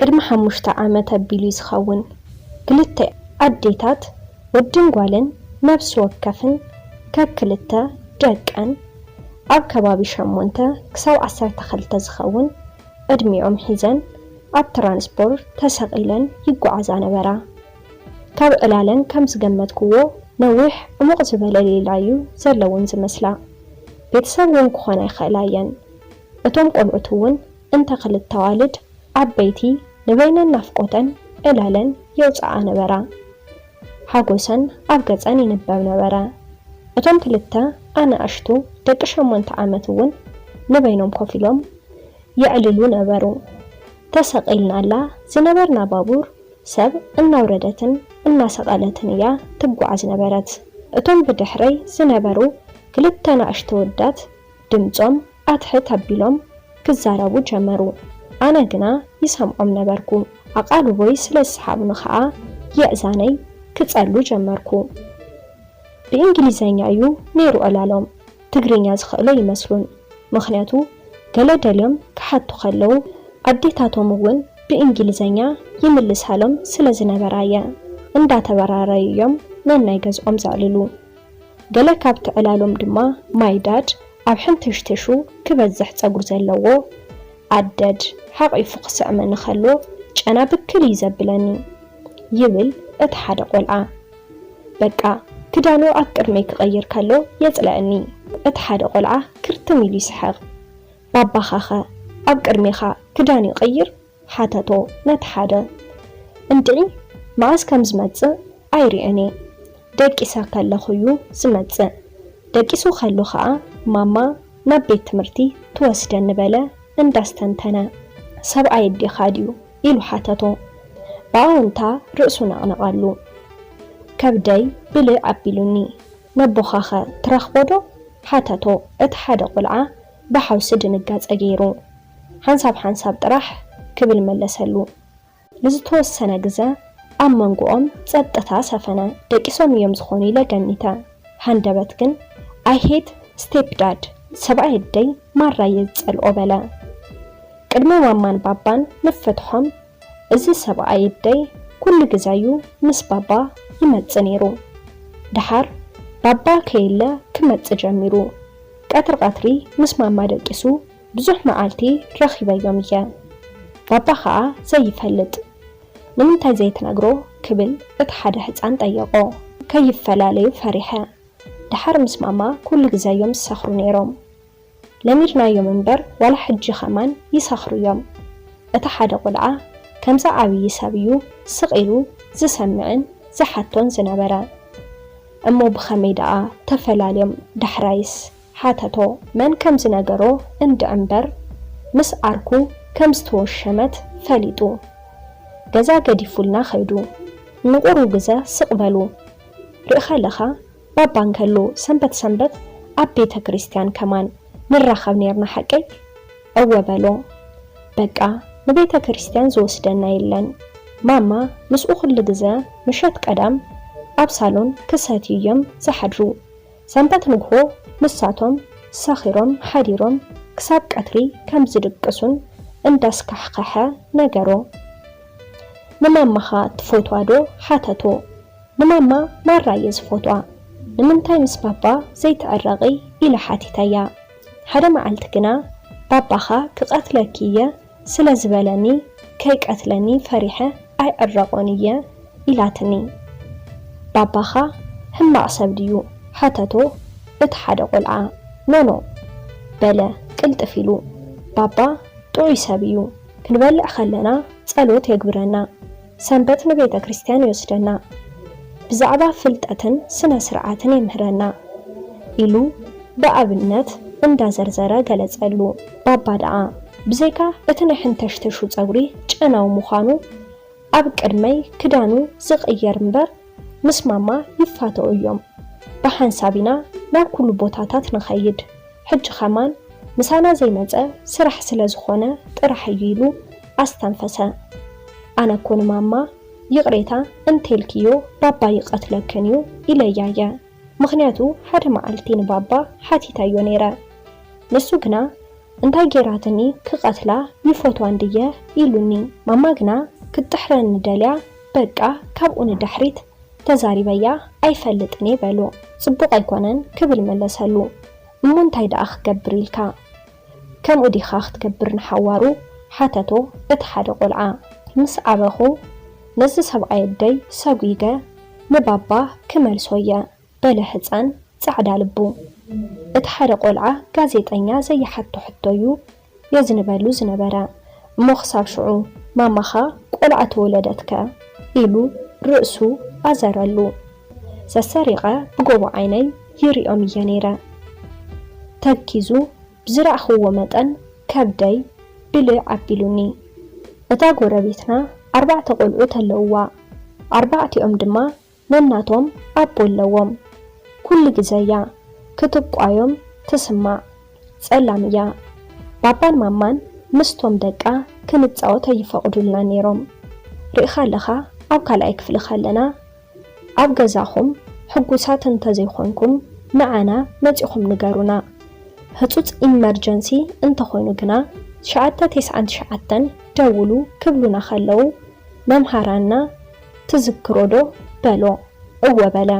ቅድሚ ሓሙሽተ ዓመት ኣቢሉ እዩ ዝኸውን። ክልተ ኣዴታት፣ ወድን ጓልን፣ ነፍሲ ወከፍን ከክልተ ደቀን፣ ኣብ ከባቢ ሸሞንተ ክሳብ ዓሰርተ ክልተ ዝኸውን ዕድሚኦም ሒዘን ኣብ ትራንስፖርት ተሰቒለን ይጓዓዛ ነበራ። ካብ ዕላለን ከም ዝገመትክዎ፣ ነዊሕ ዕሙቕ ዝበለ ሌላ እዩ ዘለውን ዝመስላ። ቤተሰብ እውን ክኾና ይኽእላ እየን። እቶም ቆልዑት እውን እንተ ክልተ ኣዋልድ ዓበይቲ፣ ንበይነን ናፍቆተን ዕላለን የውፅኣ ነበራ። ሓጎሰን ኣብ ገፀን ይንበብ ነበረ። እቶም ክልተ ኣናእሽቱ ደቂ ሸሞንተ ዓመት እውን ንበይኖም ኮፍ ኢሎም የዕልሉ ነበሩ። ተሰቒልናላ ዝነበርና ባቡር ሰብ እናውረደትን እናሰቐለትን እያ ትጓዓዝ ነበረት። እቶም ብድሕረይ ዝነበሩ ክልተ ናእሽቱ ወዳት ድምጾም ኣትሕት ኣቢሎም ክዛረቡ ጀመሩ። ኣነ ግና ይሰምዖም ነበርኩ። ኣቓልቦይ ስለ ዝሰሓቡኒ ኸኣ የእዛነይ ክጸሉ ጀመርኩ። ብእንግሊዘኛ እዩ ነይሩ ዕላሎም። ትግርኛ ዝኽእሎ ይመስሉን። ምኽንያቱ ገለ ደልዮም ክሓቱ ከለዉ ኣዴታቶም እውን ብእንግሊዘኛ ይምልሳሎም ስለ ዝነበራ እየ። እንዳተበራረዩ እዮም ነናይ ገዝኦም ዘዕልሉ። ገለ ካብቲ ዕላሎም ድማ my dad ኣብ ሕንትሽትሹ ክበዝሕ ጸጉሪ ዘለዎ ኣደድ ሓቒፉ ክስዕመኒ ከሎ ጨና ብክል እዩ ዘብለኒ ይብል እቲ ሓደ ቆልዓ። በቃ ክዳኑ ኣብ ቅድመይ ክቐይር ከሎ የጽልኣኒ። እቲ ሓደ ቆልዓ ክርትም ኢሉ ይስሕቕ። ባባኻኸ ኣብ ቅድሜኻ ክዳኑ ይቐይር? ሓተቶ ነቲ ሓደ። እንድዒ መዓስ ከም ዝመጽእ ኣይርእን እየ። ደቂሰ ከለኹ እዩ ዝመጽእ። ደቂሱ ከሎ ኸኣ ማማ ናብ ቤት ትምህርቲ ትወስደኒ በለ እንዳስተንተነ። ሰብኣይ ኣዴኻ ድዩ? ኢሉ ሓተቶ ብኣወንታ ርእሱ ነቕነቐሉ። ከብደይ ብልዕ ኣቢሉኒ። ነቦኻኸ ትረኽቦ ዶ? ሓተቶ እቲ ሓደ ቆልዓ ብሓውሲ ድንጋጸ ገይሩ። ሓንሳብ ሓንሳብ ጥራሕ ክብል መለሰሉ። ንዝተወሰነ ግዘ ኣብ መንጎኦም ጸጥታ ሰፈነ። ደቂሶም እዮም ዝኾኑ ኢለ ገሚተ። ሃንደበት ግን I hate stepdad፣ ሰብኣይ ኣደይ ማራ እየ ዝጸልኦ በለ። ቅድሚ ማማን ባባን ምፍትሖም እዚ ሰብኣይ ኣደይ ኩሉ ግዘ እዩ ምስ ባባ ይመጽእ ነይሩ። ደሓር ባባ ከየለ ክመጽእ ጀሚሩ። ቀትሪ ቀትሪ ምስ ማማ ደቂሱ ብዙሕ መዓልቲ ረኺበዮም እየ። ባባ ኸኣ ዘይፈልጥ። ንምንታይ ዘይትነግሮ? ክብል እቲ ሓደ ህጻን ጠየቖ። ከይፈላለዩ ፈሪሐ። ደሓር ምስ ማማ ኩሉ ግዘ እዮም ዝሰኽሩ ነይሮም። ለሚድናዮም እምበር ዋላ ሕጂ ኸማን ይሰኽሩ እዮም። እቲ ሓደ ቆልዓ ከምዚ ዓብዪ ሰብ እዩ ስቕ ኢሉ ዝሰምዕን ዝሓቶን ዝነበረ። እሞ ብኸመይ ደኣ ተፈላልዮም ዳሕራይስ? ሓተቶ። መን ከም ዝነገሮ እንድዒ እምበር ምስ ዓርኩ ከም ዝተወሸመት ፈሊጡ። ገዛ ገዲፉልና ኸይዱ። ንቑሩብ ግዘ ስቕ በሉ። ርእኻ ኣለኻ ባባ እንከሎ ሰንበት ሰንበት ኣብ ቤተ ክርስትያን ከማን ንራኸብ ኔርና ሓቀይ? እወ በሎ። በቃ ንቤተ ክርስትያን ዝወስደና የለን። ማማ ምስኡ ኩሉ ግዘ ምሸት ቀዳም ኣብ ሳሎን ክሰትዩ እዮም ዝሓድሩ። ሰንበት ንግሆ ንሳቶም ሰኺሮም ሓዲሮም ክሳብ ቀትሪ ከም ዝድቅሱን እንዳስካሕከሐ ነገሮ። ንማማኻ ትፈትዋ ዶ? ሓተቶ። ንማማ ማራ እየ ዝፈትዋ። ንምንታይ ምስ ባባ ዘይትዕረቒ? ኢለ ሓቲተያ። ሓደ መዓልቲ ግና ባባኻ ክቐትለኪ እየ ስለ ዝበለኒ ከይቀትለኒ ፈሪሐ ኣይዕረቖን እየ ኢላትኒ። ባባኻ ሕማቕ ሰብ ድዩ? ሓተቶ እቲ ሓደ ቆልዓ። ኖኖ በለ ቅልጥፍ ኢሉ። ባባ ጥዑይ ሰብ እዩ። ክንበልዕ ከለና ጸሎት የግብረና። ሰንበት ንቤተ ክርስትያን ይወስደና። ብዛዕባ ፍልጠትን ስነ ስርዓትን የምህረና ኢሉ ብኣብነት እንዳዘርዘረ ገለጸሉ። ባባ ደኣ ብዘይካ እቲ ናይ ሕንተሽተሹ ጸጉሪ ጨናዊ ምዃኑ ኣብ ቅድመይ ክዳኑ ዝቕየር እምበር ምስ ማማ ይፋተኡ እዮም። ብሓንሳብ ኢና ናብ ኩሉ ቦታታት ንኸይድ። ሕጂ ኸማን ምሳና ዘይመጸ ስራሕ ስለ ዝኾነ ጥራሕ እዩ ኢሉ ኣስተንፈሰ። ኣነ እኮ ንማማ ይቕሬታ እንቴልክዮ ባባ ይቐትለክን እዩ ኢለያ እየ። ምኽንያቱ ሓደ መዓልቲ ንባባ ሓቲተዮ ነይረ። ንሱ ግና እንታይ ጌራትኒ ክቐትላ ይፈትዋ እንድየ ኢሉኒ። ማማ ግና ክትጥሕረኒ ደልያ በቃ ካብኡ ንድሕሪት ተዛሪበያ ኣይፈልጥን እየ በሎ። ጽቡቕ ኣይኮነን ክብል መለሰሉ። እሞ እንታይ ደኣ ክገብር ኢልካ? ከምኡ ዲኻ ክትገብር ንሓዋሩ ሓተቶ እቲ ሓደ ቆልዓ። ምስ ዓበኹ ነዚ ሰብኣይ ኣደይ ሰጒገ ንባባ ክመልሶ እየ በለ ህፃን ፃዕዳ ልቡ። እቲ ሓደ ቆልዓ ጋዜጠኛ ዘይሓቶ ሕቶ እዩ የዝንበሉ ዝነበረ። እሞ ክሳብ ሽዑ ማማኻ ቆልዓ ተወለደትከ ኢሉ ርእሱ ኣዘረሉ። ሰሰሪቐ ብጎቦ ዓይነይ ይሪኦም እየ ነይረ። ተኪዙ ብዝረኣኽዎ መጠን ከብደይ ብልዕ ኣቢሉኒ። እታ ጎረቤትና ኣርባዕተ ቆልዑ ተለውዋ። ኣርባዕቲኦም ድማ ነናቶም ኣቦ ኣለዎም። ኩሉ ግዘ እያ ክትቋዮም ትስማዕ። ጸላም እያ። ባባን ማማን ምስቶም ደቃ ክንጻወት ኣይፈቕዱልና ነይሮም። ርኢኻ ኣለኻ ኣብ ካልኣይ ክፍሊ ከለና ኣብ ገዛኹም ሕጉሳት እንተዘይኾንኩም ንዓና መጺኹም ንገሩና። ህጹጽ ኢመርጀንሲ እንተኾይኑ ግና ትሽዓተ ተስዓን ትሽዓተን ደውሉ ክብሉና ከለዉ መምሃራና ትዝክሮ ዶ በሎ። እወ በለ።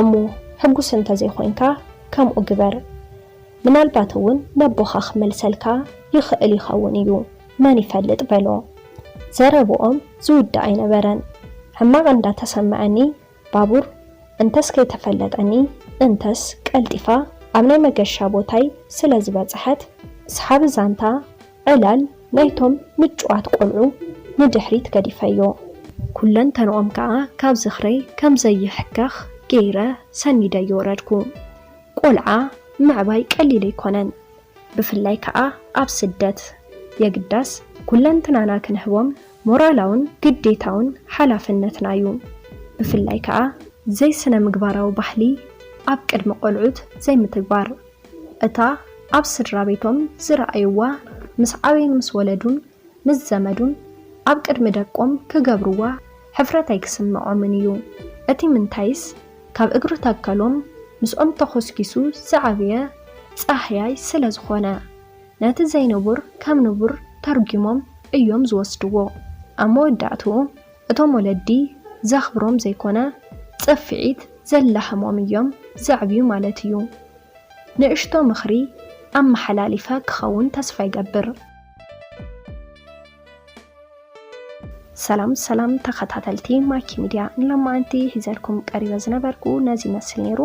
እሞ ሕጉስ እንተዘይኾይንካ ከምኡ ግበር። ምናልባት እውን ነቦኻ ክመልሰልካ ይኽእል ይኸውን እዩ፣ መን ይፈልጥ በሎ። ዘረብኦም ዝውዳእ ኣይነበረን። ሕማቕ እንዳተሰምዐኒ ባቡር እንተስ ከይተፈለጠኒ እንተስ ቀልጢፋ ኣብ ናይ መገሻ ቦታይ ስለ ዝበጽሐት ሰሓቢ ዛንታ ዕላል ናይቶም ምጭዋት ቆልዑ ንድሕሪት ገዲፈዮ። ኩለንተንኦም ከኣ ካብ ዝኽረይ ከም ዘይሕከኽ ገይረ ሰኒደዮ ወረድኩ። ቆልዓ ምዕባይ ቀሊል ኣይኮነን፣ ብፍላይ ከኣ ኣብ ስደት። የግዳስ ኩለንትናና ክንህቦም ሞራላውን ግዴታውን ሓላፍነትና እዩ። ብፍላይ ከኣ ዘይስነ ምግባራዊ ባህሊ ኣብ ቅድሚ ቆልዑት ዘይምትግባር። እታ ኣብ ስድራ ቤቶም ዝረኣይዋ ምስ ዓበዩን ምስ ወለዱን ምስ ዘመዱን ኣብ ቅድሚ ደቆም ክገብርዋ ሕፍረት ኣይክስምዖምን እዩ። እቲ ምንታይስ ካብ እግሪ ተከሎም ምስኦም ተኾስኪሱ ዝዓበየ ጻህያይ ስለ ዝኾነ ነቲ ዘይንቡር ከም ንቡር ተርጒሞም እዮም ዝወስድዎ። ኣብ መወዳእትኡ እቶም ወለዲ ዘኽብሮም ዘይኮነ ጽፍዒት ዘላህሞም እዮም ዘዕብዩ ማለት እዩ። ንእሽቶ ምኽሪ ኣመሓላሊፈ ክኸውን ተስፋ ይገብር። ሰላም ሰላም ተኸታተልቲ ማኪ ሚድያ፣ ንሎማዓንቲ ሒዘልኩም ቀሪበ ዝነበርኩ ነዚ ይመስል ነይሩ።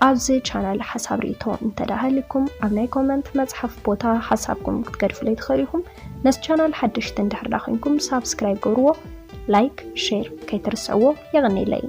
ኣብዚ ቻናል ሓሳብ ርእይቶ እንተደኣ ሃልዩኩም ኣብ ናይ ኮመንት መጽሓፍ ቦታ ሓሳብኩም ክትገድፉለይ ትኽእሉ ኢኹም። ነዚ ቻናል ሓደሽቲ እንድሕር ደኣ ኮይንኩም ሳብስክራይብ ገብርዎ፣ ላይክ፣ ሼር ከይትርስዕዎ። የቐንየለይ።